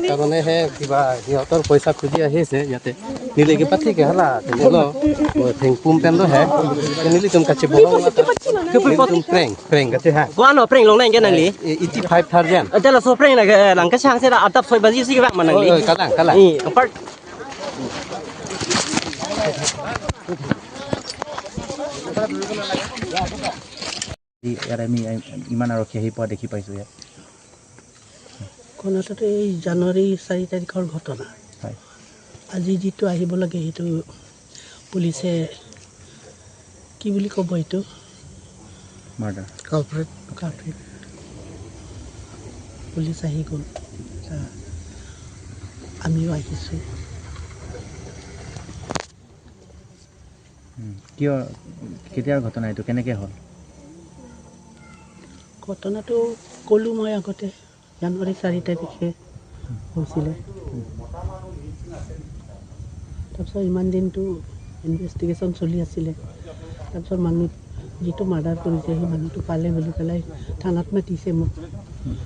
কাৰণেহে কিবা সিহঁতৰ পইচা খুজি আহিছে ইয়াতে নিলে কিবা ঠিক হলা prank prank prank long nang li 85,000 แต่เราโซ prank นะหลังกระช่างเสร็จอัดตับซอยบาซิสิกันมันนั่งลี kalang kalang นี่ปัด ইয়াত আমি ইমান আৰক্ষী আহি পোৱা দেখি পাইছোঁ। ইয়াত ঘটনাটো এই জানুৱাৰী 4 তাৰিখৰ ঘটনা। হয়, আজি যিটো আহিব লাগে সেইটো পুলিচে কি বুলি ক'ব, এইটো মাৰ্ডাৰ কালপ্ৰিট পুলিচ আহি গ'ল, আমিও আহিছোঁ। কিয়, কেতিয়াৰ ঘটনা এইটো, কেনেকৈ হ'ল ঘটনাটো? ক'লোঁ মই আগতে, জানুৱাৰী 4 তাৰিখে হৈছিলে। তাৰপিছত ইমান দিনটো ইনভেষ্টিগেশ্যন চলি আছিলে। তাৰপিছত মানুহ যিটো মাৰ্ডাৰ কৰিছে সেই মানুহটো পালে বুলি পেলাই থানাত মাতিছে মোক।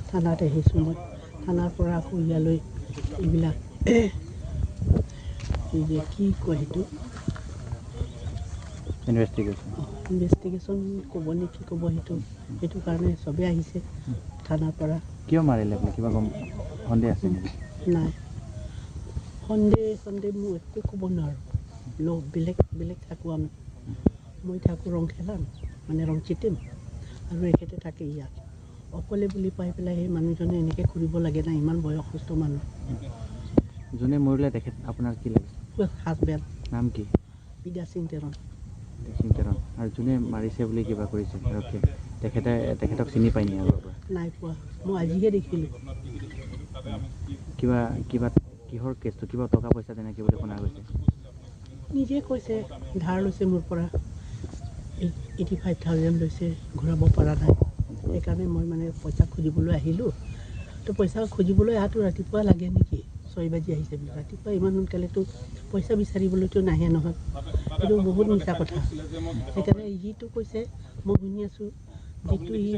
থানাত আহিছোঁ মই। থানাৰ পৰা আকৌ ইয়ালৈ এইবিলাক এই যে কি কয় সেইটো ইনভেষ্টিগেশ্যন ক'ব নে কি ক'ব সেইটো, সেইটো কাৰণে চবেই আহিছে থানাৰ পৰা। কিয় মাৰিলে আপুনি, কিবা গম সন্দেহ আছে নেকি? নাই, সন্দেহ মই একো ক'ব নোৱাৰোঁ। বেলেগ বেলেগ থাকোঁ আমি। মই থাকোঁ ৰংখেলাত, মানে ৰংচিটিম, আৰু এখেতে থাকে ইয়াত অকলে বুলি পাই পেলাই সেই মানুহজনে এনেকৈ কৰিব লাগে না, ইমান বয়সস্থ মানুহ। যোনে মৰিলে তেখেত আপোনাৰ কি লাগে? হাজবেণ্ড। নাম কি? বিদ্যা সিং তেৰণ। সিং তেৰণ। আৰু যোনে মাৰিছে বুলি কিবা কৰিছে আৰক্ষীয়ে, তেখেতে তেখেতক চিনি পায় নি আগৰ পৰা? নাই পোৱা, মই আজিহে দেখিলোঁ। কিবা কিবা কিহৰ কেছটো, কিবা টকা পইচা তেনেকৈ বুলি শুনা গৈছে? নিজে কৈছে ধাৰ লৈছে মোৰ পৰা, 85,000 লৈছে, ঘূৰাব পৰা নাই, সেইকাৰণে মই মানে পইচা খুজিবলৈ আহিলোঁ। তো পইচা খুজিবলৈ অহাটো ৰাতিপুৱা লাগে নেকি? 6 বাজি আহিছে বুলি ৰাতিপুৱা ইমান সোনকালেতো পইচা বিচাৰিবলৈতো নাহে নহয়, সেইটো বহুত মিছা কথা। সেইকাৰণে যিটো কৈছে মই শুনি আছোঁ, যিটো সি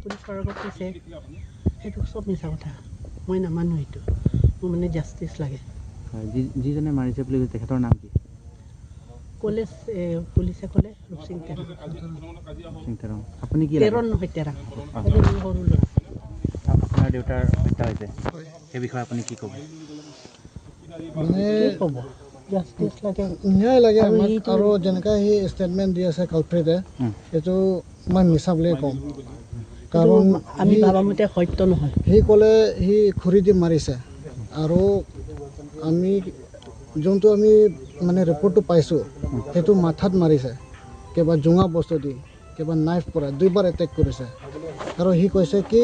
পুলিচৰ আগত কৈছে সেইটো চব মিছা কথা, মই নামানো সেইটো। মোৰ মানে জাষ্টিছ লাগে। যিজনে মাৰিছে বুলি কৈছে তেখেতৰ নাম কি? ক'লে পুলিচে ক'লে ৰূপসিং তেৰণ। সিং তেৰণ। আপুনি কি লাগে? তেৰণ নহয়, তেৰাং, সৰু ল'ৰা। আপোনাৰ দেউতাৰ হত্যা হৈছে, সেই বিষয়ে আপুনি কি ক'ব? মানে ক'ব জাষ্টিছ লাগে, ন্যায় লাগে আমাক। আৰু যেনেকৈ সি ষ্টেটমেণ্ট দি আছে কালপ্ৰিটে, এইটো মই মিছা বুলিয়ে ক'ম। কাৰণ আমি ভাবামতে সত্য নহয়। সি ক'লে সি খুৰী দি মাৰিছে, আৰু আমি যোনটো আমি মানে ৰিপৰ্টটো পাইছোঁ সেইটো মাথাত মাৰিছে, কিবা জোঙা বস্তু দি, কিবা নাইফ পৰা দুইবাৰ এটেক কৰিছে। আৰু সি কৈছে কি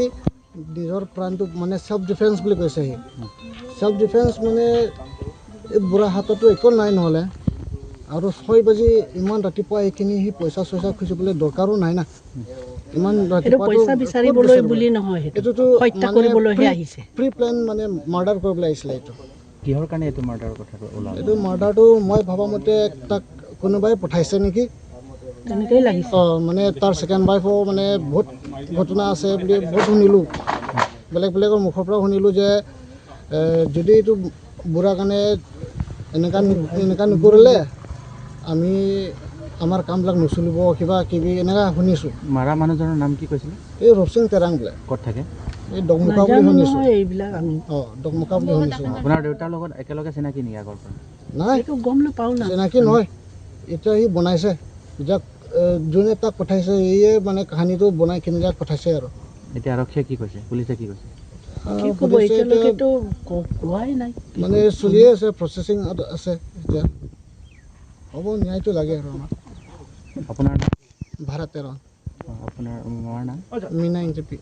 নিজৰ প্ৰাণটো মানে চেল্ফ ডিফেন্স বুলি কৈছে। সি চেল্ফ ডিফেন্স মানে এই বুঢ়া হাততো একো নাই নহ'লে। আৰু 6 বাজি ইমান ৰাতিপুৱা এইখিনি সি পইচা চইচা খুজিবলৈ দৰকাৰো নাই না, ইমান ৰাতিপুৱা পইচা বিচাৰিবলৈ বুলি নহয়, এইটোতো হত্যা কৰিবলৈহে আহিছে। প্ৰি প্লেন মানে মাৰ্ডাৰ কৰিবলৈ আহিছিলে। এইটো কিহৰ কাৰণে এইটো মাৰ্ডাৰৰ কথাটো ওলাল? এইটো মাৰ্ডাৰটো মই ভবা মতে তাক কোনোবাই পঠাইছে নেকি, তেনেকেই লাগিছে। অঁ, মানে তাৰ ছেকেণ্ড ৱাইফো মানে বহুত ঘটনা আছে বুলি বহুত শুনিলোঁ, বেলেগ বেলেগৰ মুখৰ পৰা শুনিলোঁ যে যদি এইটো বুঢ়া কাৰণে এনেকুৱা এনেকুৱা নকৰিলে আমি আমাৰ কামবিলাক নচলিব, কিবা কিবি এনেকুৱা শুনিছোঁ। মাৰা মানুহজনৰ নাম কি কৈছিলে? এই ৰূপসিং তেৰাং বোলে। ক'ত থাকে? এই দগমুখা বুলি শুনিছোঁ। এইবিলাক আমি অঁ, দগমুখা বুলি শুনিছোঁ। আপোনাৰ দেউতাৰ লগত একেলগে চিনাকি নেকি আগৰ পৰা? নাই, গম নাপাওঁ। না, চিনাকি নহয়। এতিয়া সি বনাইছে, যাক যোনে তাক পঠাইছে সিয়ে মানে কাহিনীটো বনাই কিনে যাক পঠাইছে। আৰু এতিয়া আৰক্ষীয়ে কি কৈছে, পুলিচে কি কৈছে? মানে চলিয়ে আছে, প্ৰচেছিং আছে এতিয়া। হ'ব, ন্যায়টো লাগে আৰু আমাক। আপোনাৰ ভাৰত তেৰণ। আপোনাৰ মাৰ নাম? মীনা ইনজিপি।